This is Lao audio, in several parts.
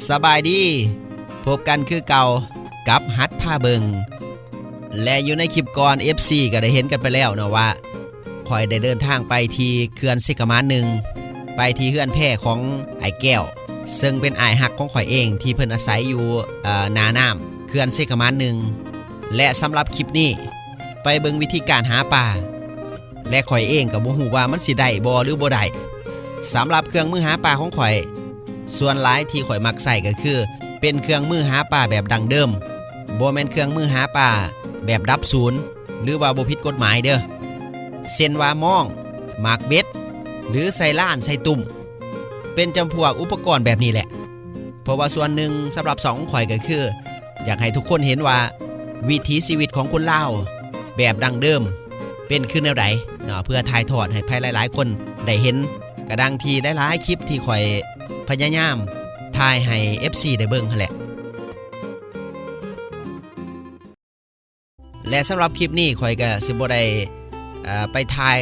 ສະບາຍດີ ພົບກັນຄືເກົ່າກັບຫັດພາເບິ່ງ ແລະ ຢູ່ໃນຄລິບກ່ອນ ເອັຟຊີ ກໍໄດ້ເຫັນກັນໄປແລ້ວເນາະວ່າ ຂ້ອຍໄດ້ເດີນທາງໄປທີ່ເຂື່ອນເຊກະໝານໜຶ່ງ ໄປທີ່ເຮືອນແພຂອງອ້າຍແກ້ວ ເຊິ່ງເປັນອ້າຍຮັກຂອງຂ້ອຍເອງ ທີ່ເພິ່ນອາໄສຢູ່ ເອີ ໜ້ານ້ຳເຂື່ອນເຊກະໝານໜຶ່ງ ແລະ ສຳລັບຄລິບນີ້ ໄປເບິ່ງວິທີການຫາປາ ແລະ ຂ້ອຍເອງກໍບໍ່ຮູ້ວ່າມັນຊິໄດ້ບໍ່ ຫຼື ບໍ່ໄດ້. ສຳລັບເຄື່ອງມືຫາປາຂອງຂ້ອຍ ສ່ວນຫຼາຍທີ່ຂ້ອຍມັກໃຊ້ກໍຄື ເປັນເຄື່ອງມືຫາປາແບບດັ້ງເດີມ, ບໍ່ແມ່ນເຄື່ອງມືຫາປາແບບດັບສູນ ຫຼືວ່າບໍ່ຜິດກົດໝາຍເດີ້ ເຊັ່ນວ່າມອງ, ໝາກເບັດ ຫຼື ໃສ່ລານ, ໃສ່ຕຸ້ມ, ເປັນຈຳພວກອຸປະກອນແບບນີ້ແຫຼະ. ເພາະວ່າສ່ວນໜຶ່ງສຳລັບຊ່ອງຂອງຂ້ອຍກໍຄື ຢາກໃຫ້ທຸກຄົນເຫັນວ່າວິຖີຊີວິດຂອງຄົນລາວແບບດັ້ງເດີມເປັນຄືແນວໃດເນາະ ເພື່ອຖ່າຍທອດໃຫ້ໃຜຫຼາຍໆຄົນໄດ້ເຫັນ ກະດັ່ງທີ່ຫຼາຍໆຄລິບທີ່ຂ້ອຍພະຍາຍາມຖ່າຍໃຫ້ເອັຟຊີໄດ້ເບິ່ງຫັ້ນແຫຼະ. ແລະ ສຳລັບຄລິບນີ້ຂ້ອຍກະຊິບໍ່ໄດ້ ເອີ ໄປຖ່າຍ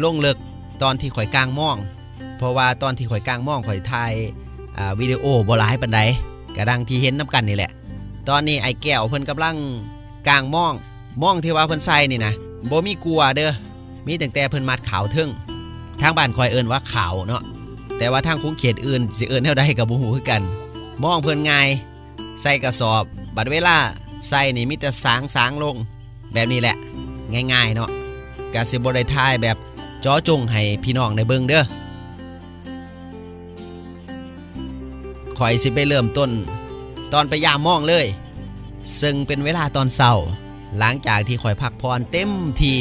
ລົງເລິກຕອນທີ່ຂ້ອຍກາງມອງ ເພາະວ່າຕອນທີ່ຂ້ອຍກາງມອງຂ້ອຍຖ່າຍ ເອີ ວິດີໂອບໍ່ຫຼາຍປານໃດ ກະດັ່ງທີ່ເຫັນນຳກັນນີ້ແຫຼະ. ຕອນນີ້ອ້າຍແກ້ວເພິ່ນກຳລັງກາງມອງ ມອງທີ່ວ່າເພິ່ນໃສ່ນີ້ນະ ບໍ່ມີກົວເດີ້ ມີຕັ້ງແຕ່ເພິ່ນມັດຂາວເທິງ ທາງບ້ານຂ້ອຍເອີ້ນວ່າຂາວເນາະ ແຕ່ວ່າທາງຂົງເຂດອື່ນຊິເອີ້ນແນວໃດກໍບໍ່ຮູ້ຄືກັນ. ມອງເພິ່ນງ່າຍ ໃສ່ກະສອບ ບັດເວລາໃສ່ນີ້ມີແຕ່ສາງໆລົງ ແບບນີ້ແຫຼະ ງ່າຍໆເນາະ ກະຊິບໍ່ໄດ້ຖ່າຍແບບເຈາະຈົງໃຫ້ພີ່ນ້ອງໄດ້ເບິ່ງເດີ້. ຂ້ອຍຊິໄປເລີ່ມຕົ້ນຕອນໄປຢາມມອງເລີຍ ເຊິ່ງເປັນເວລາຕອນເຊົ້າ ຫຼັງຈາກທີ່ຂ້ອຍພັກຜ່ອນເຕັມທີ່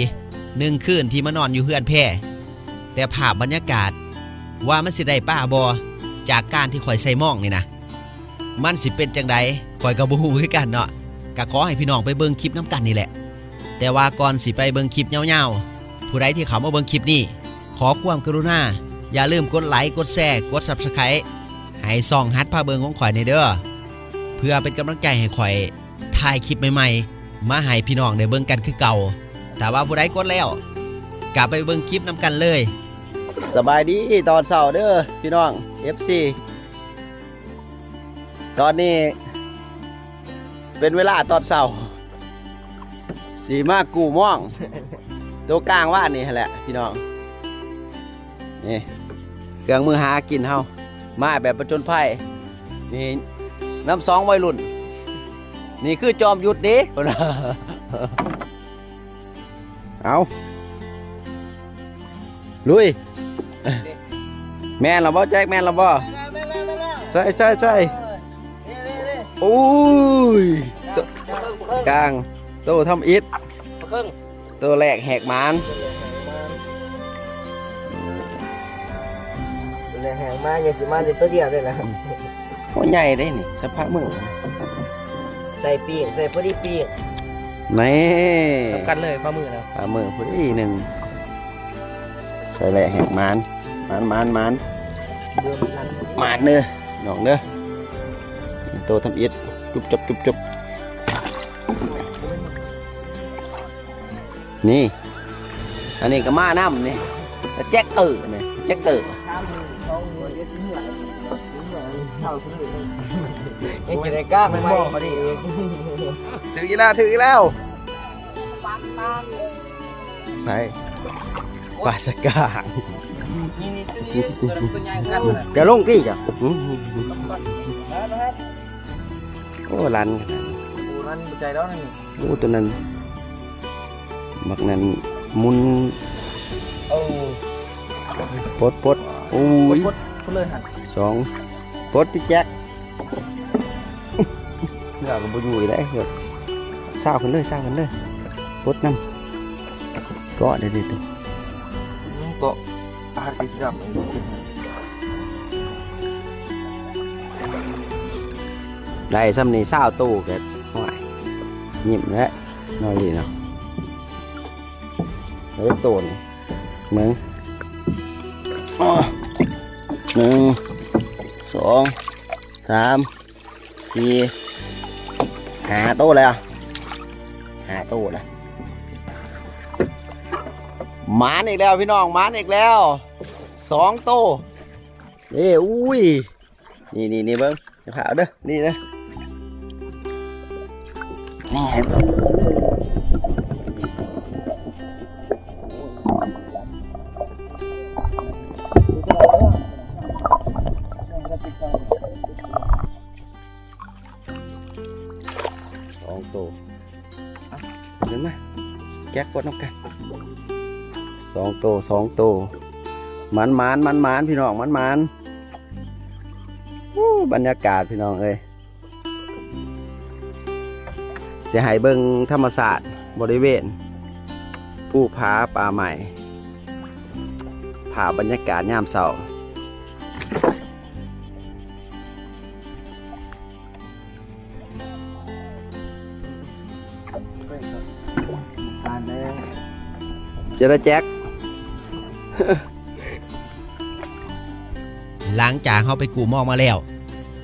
ໜຶ່ງຄືນທີ່ມານອນຢູ່ເຮືອນແພ. ແຕ່ພາບບັນຍາກາດວ່າມັນຊິໄດ້ປາບໍ່ ຈາກການທີ່ຂ້ອຍໃສ່ມອງນີ້ນະ ມັນຊິເປັນຈັ່ງໃດ ຂ້ອຍກໍບໍ່ຮູ້ຄືກັນເນາະ ກໍຂໍໃຫ້ພີ່ນ້ອງໄປເບິ່ງຄລິບນຳກັນນີ້ແຫຼະ. ແຕ່ວ່າກ່ອນຊິໄປເບິ່ງຄລິບຍາວໆ ຜູ້ໃດທີ່ເຂົ້າມາເບິ່ງຄລິບນີ້ ຂໍຄວາມກະລຸນາ ຢ່າລືມກົດໄລ, ກົດແຊ, ກົດ Subscribe ໃຫ້ຊ່ອງຫັດພາເບິ່ງຂອງຂ້ອຍແດ່ເດີ້ ເພື່ອເປັນກຳລັງໃຈໃຫ້ຂ້ອຍຖ່າຍຄລິບໃໝ່ໆ ມາໃຫ້ພີ່ນ້ອງໄດ້ເບິ່ງກັນຄືເກົ່າ. ຖ້າວ່າຜູ້ໃດກົດແລ້ວ ກໍໄປເບິ່ງຄລິບນຳກັນເລີຍ. ສະບາຍດີຕອນເຊົ້າເດີ້ພີ່ນ້ອງ ເອັຟຊີ. ຕອນນີ້ເປັນເວລາຕອນເຊົ້າ ຊິມາກູ້ມອງ ໂຕກາງວານນີ້ຫັ້ນແຫຼະພີ່ນ້ອງ. ນີ້ເຄື່ອງມືຫາກິນເຮົາ ມາແບບປະຈົນໄພ ນີ້ນຳສອງໄວລຸ້ນ ນີ້ຄືຈອມຍຸດເດ້ ເອົາ ລຸຍ. ແມ່ນລະບໍ່ແຈັກ ແມ່ນລະບໍ່? ໃສ່ ໃສ່ ໃສ່. ໂອ້ຍ ກາງ ໂຕທຳອິດ ໂຕແລກແຫກໝານ ແລກແຫກມາ ຍັງຊິມາແຕ່ໂຕດຽວເດ້ລະ. ໂອ້ ໃຫຍ່ເດ້ນີ້ ສະພາບມື ໃສ່ປີ້ງ ໃສ່ພໍດີປີ້ງ ນີ້ ສຳຄັນເລີຍ ຝ່າມືນະ ຝ່າມືພໍດີໜຶ່ງ ໃສ່ແຫຼະແຫກໝານ ໝານ ໝານ ໝານ ເບິ່ງມັນ ໝານເດີນ້ອງເດີ ໂຕທຳອິດ ຈຸບຈົບ ຈຸບຈົບ. ນີ້ ອັນນີ້ກໍມານຳນີ້ ແຈັກເຕີນີ້ ແຈັກເຕີ ເຮັດຈັ່ງໃດກ້າໄປໃໝ່ ຖືກອີກແລ້ວ ຖືກອີກແລ້ວ ໃສ່ ປາສະກາງ ຈະລົງກີ້ກະ ໂອ້ ລັນຂະໜາດ ໂອ້ ລັນບໍ່ໃຈແລ້ວນີ້. ໂອ້ ຕົວນັ້ນ ບັກນັ້ນໝຸນ ເອີ ປົດ ປົດ ໂອ້ຍ ປົດ ປົດເລີຍຫັ້ນ ສອງ ປົດຕິແຈັກ ເຮືອກໍບໍ່ຢູ່ອີກແລ້ວ ຊາວຂຶ້ນເລີຍ ຊາວຂຶ້ນເລີຍ ປົດນຳ ເກາະໄດ້ເດ້ ເກາະ ໄດ້ຊ່ຳນີ້ຊາວໂຕກໍ ໂອ້ຍ ຍິ້ມແລ້ວ ນ້ອຍນີ້ເນາະ ເອີ ໂຕນີ້ ເບິ່ງ ໜຶ່ງ ສອງ ສາມ ສີ່ ຫ້າໂຕແລ້ວ ຫ້າໂຕແລ້ວ ໝານອີກແລ້ວພີ່ນ້ອງ ໝານອີກແລ້ວ ສອງໂຕ ເອີ ອຸ້ຍ ນີ້ໆໆ ເບິ່ງ ຂາວເດີ ນີ້ເດີ ນີ້ ສອງໂຕ ເດີນມາ ແກະກວດນຳກັນ ສອງໂຕ ສອງໂຕ ໝານໆ ໝານໆ ພີ່ນ້ອງ ໝານໆ. ໂອ້ ບັນຍາກາດພີ່ນ້ອງເອີຍ ຈະໃຫ້ເບິ່ງທຳມະຊາດບໍລິເວນພູຜາປ່າໄມ້ ພາບບັນຍາກາດຍາມເຊົ້າ. ຈະໄດ້ແຈັກ ຫຼັງຈາກເຮົາໄປກູ້ມອງມາແລ້ວ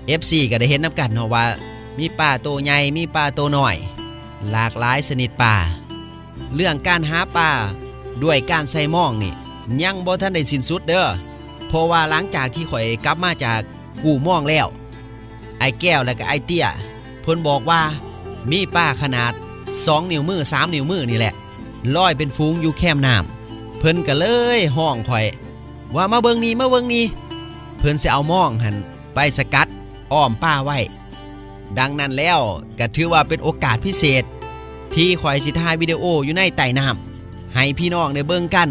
ເອັຟຊີ ກໍໄດ້ເຫັນນຳກັນເນາະວ່າ ມີປາໂຕໃຫຍ່ ມີປາໂຕນ້ອຍ ຫຼາກຫຼາຍຊະນິດປາ. ເລື່ອງການຫາປາດ້ວຍການໃສ່ມອງນີ້ ຍັງບໍ່ທັນໄດ້ສິ້ນສຸດເດີ ເພາະວ່າຫຼັງຈາກທີ່ຂ້ອຍກັບມາຈາກກູ້ມອງແລ້ວ ອ້າຍແກ້ວ ແລະກະອ້າຍເຕ້ຍ ເພິ່ນບອກວ່າມີປາຂະໜາດສອງນິ້ວມື ສາມນິ້ວມືນີ້ແຫຼະ ລອຍເປັນຝູງຢູ່ແຄມນ້ຳ. ເພິ່ນກະເລີຍຮ້ອງຂ້ອຍວ່າ ມາເບິ່ງນີ້ ມາເບິ່ງນີ້ ເພິ່ນຊິເອົາມອງຫັ້ນໄປສະກັດອ້ອມປາໄວ້. ດັ່ງນັ້ນແລ້ວ ກະຖືວ່າເປັນໂອກາດພິເສດ ທີ່ຂ້ອຍຊິຖ່າຍວິດີໂອຢູ່ໃນໃຕ້ນ້ຳ ໃຫ້ພີ່ນ້ອງໄດ້ເບິ່ງກັນ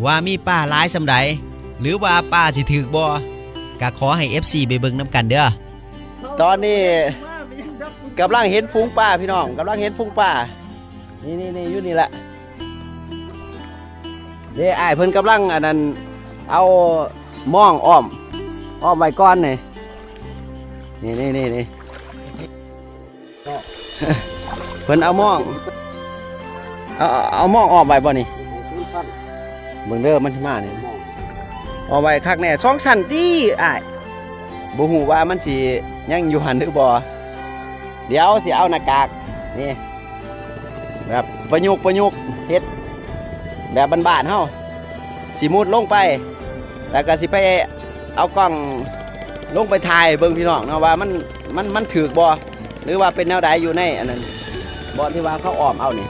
ວ່າມີປາຫຼາຍສ່ຳໃດ ຫຼືວ່າປາຊິຖືກບໍ່ ກະຂໍໃຫ້ ເອັຟຊີ ໄປເບິ່ງນຳກັນເດີ. ຕອນນີ້ກຳລັງເຫັນຝູງປາພີ່ນ້ອງ ກຳລັງເຫັນຝູງປາ ນີ້ໆໆ ຢູ່ນີ້ແຫຼະ ເດ້ ອ້າຍເພິ່ນກຳລັງອັນນັ້ນ ເອົາມອງອ້ອມ ອ້ອມໄວ້ກ່ອນນີ້ ນີ້ໆໆໆ ເພິ່ນເອົາມອງ ເອົາ ເອົາມອງອ້ອມໄວ້ບໍ່ນີ້ ເບິ່ງເດີ ມັນຊິມານີ້ ອ້ອມໄວ້ຄັກແນ່ ສອງຊັ້ນຕິອ້າຍ ບໍ່ຮູ້ວ່າມັນຊິຍັງຢູ່ຫັ້ນຫຼືບໍ່ ດຽວຊິເອົາໜ້າກາກນີ້ ແບບປະຍຸກ ປະຍຸກເຮັດແບບບ້ານໆເຮົາ ຊິມຸດລົງໄປ ແລ້ວກໍຊິໄປເອົາກ້ອງລົງໄປຖ່າຍເບິ່ງພີ່ນ້ອງເນາະ ວ່າມັນ ມັນ ມັນຖືກບໍ່ ຫຼືວ່າເປັນແນວໃດຢູ່ໃນອັນນັ້ນ ບ່ອນທີ່ວ່າເຂົາອ້ອມເອົານີ້.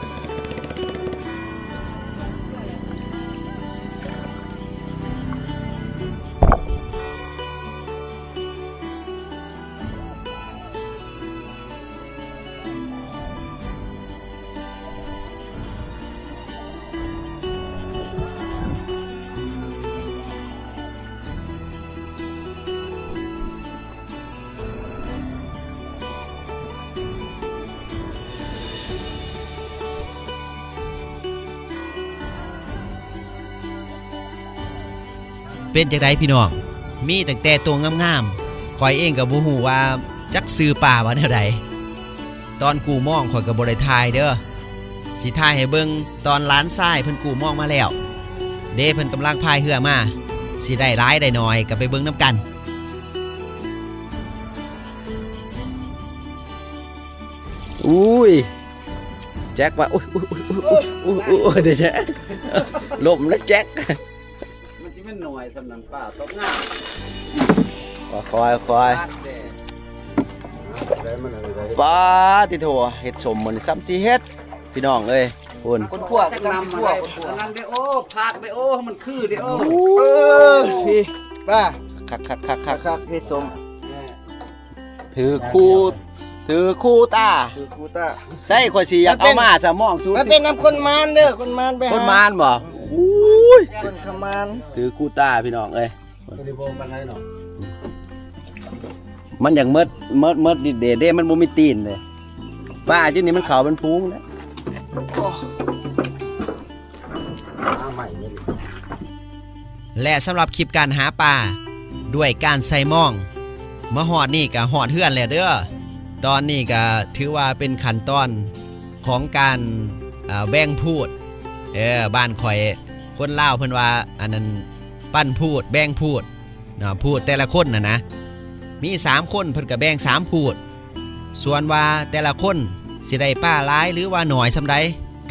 ເປັນຈັ່ງໃດພີ່ນ້ອງ? ມີຕັ້ງແຕ່ໂຕງາມໆ ຂ້ອຍເອງກໍບໍ່ຮູ້ວ່າຈັກຊື່ປາວ່າແນວໃດ. ຕອນກູ້ມອງຂ້ອຍກໍບໍ່ໄດ້ຖ່າຍເດີ ຊິຖ່າຍໃຫ້ເບິ່ງຕອນຫຼານຊາຍເພິ່ນກູ້ມອງມາແລ້ວເດ້ ເພິ່ນກຳລັງພາຍເຮືອມາ ຊິໄດ້ຫຼາຍໄດ້ໜ້ອຍກໍໄປເບິ່ງນຳກັນ. ອຸ້ຍ ແຈັກວ່າ ອຸ້ຍ ອຸ້ຍ ອຸ້ຍ ເດ້ ລົ້ມແລ້ວແຈັກ. ມັນຊິແມ່ນໜ້ອຍສ່ຳນັ້ນ ປາສອກງາມ. ຄ່ອຍໆ ຄ່ອຍ ປາດແດ່ ປາດຕິໂທ ເຮັດສົ້ມມື້ນີ້ ສ່ຳຊິເຮັດ ພີ່ນ້ອງເອີຍ ພຸ້ນ ຄົນຂົ້ວກໍນຳມາໄດ້ ອັນນັ້ນເດ້ໂອ້ ຜັກເດ້ໂອ້ ມັນຄືເດ້ໂອ້ ເອີ ພີ່ ປາ ຄັກໆໆໆ ຄັກໆ ເຮັດສົ້ມ ເອີ ຖືກຄູ່ ຖືກຄູ່ຕາ ຖືກຄູ່ຕາ ໃສ່ ຂ້ອຍຊິຢາກເອົາມາສະມອງສູ ມັນເປັນນຳຄົນມານເດີ ຄົນມານໄປຫາ ຄົນມານບໍ່? ອູ້ຍ ຄົນຂະມານ ຖືກຄູ່ຕາພີ່ນ້ອງເອີຍ ບໍ່ໄດ້ບໍ່ປານໃດເນາະ ມັນຢາກໝົດ ໝົດ ໝົດດິເດ ເດ ມັນບໍ່ມີຕີນເດ້ ປາຢູ່ນີ້ມັນເຂົ້າເປັນຝູງເດ້. ແລະ ສຳລັບຄລິບການຫາປາດ້ວຍການໃສ່ມອງ ມາຮອດນີ້ກະຮອດເຮືອນແລ້ວເດີ ຕອນນີ້ກະຖືວ່າເປັນຂັ້ນຕອນຂອງການ ເອີ ແບ່ງພູດ ເອີ ບ້ານຂ້ອຍ ຄົນລາວເພິ່ນວ່າ ອັນນັ້ນ ປັນພູດ ແບ່ງພູດເນາະ ພູດແຕ່ລະຄົນຫັ້ນນະ ມີສາມຄົນ ເພິ່ນກະແບ່ງສາມພູດ. ສ່ວນວ່າແຕ່ລະຄົນຊິໄດ້ປາຫຼາຍ ຫຼືວ່າໜ້ອຍສ່ຳໃດ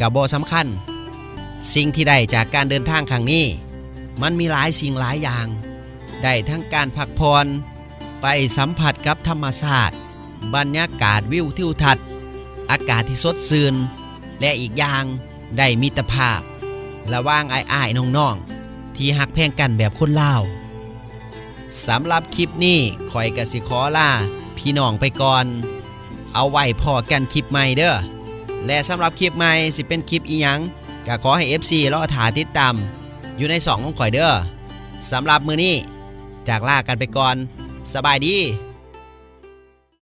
ກະບໍ່ສຳຄັນ. ສິ່ງທີ່ໄດ້ຈາກການເດີນທາງຄັ້ງນີ້ ມັນມີຫຼາຍສິ່ງຫຼາຍຢ່າງ, ໄດ້ທັງການພັກຜ່ອນ, ໄປສຳຜັດກັບທຳມະຊາດ, ບັນຍາກາດວິວທິວທັດ, ອາກາດທີ່ສົດຊື່ນ ແລະ ອີກຢ່າງໄດ້ມິດຕະພາບລະຫວ່າງອ້າຍໆນ້ອງໆທີ່ຮັກແພງກັນແບບຄົນລາວ. ສຳລັບຄລິບນີ້ ຂ້ອຍກະຊິຂໍລາພີ່ນ້ອງໄປກ່ອນ. ເອົາໄວ້ພໍ້ກັນຄລິບໃໝ່ເດີ້. ແລະ ສຳລັບຄລິບໃໝ່ຊິເປັນຄລິບອີ່ຫຍັງ ກະຂໍໃຫ້ເອັຟຊີລໍຖ້າຕິດຕາມຢູ່ໃນຊ່ອງຂອງຂ້ອຍເດີ້. ສຳລັບມື້ນີ້ ຈາກລາກັນໄປກ່ອນ. ສະບາຍດີ.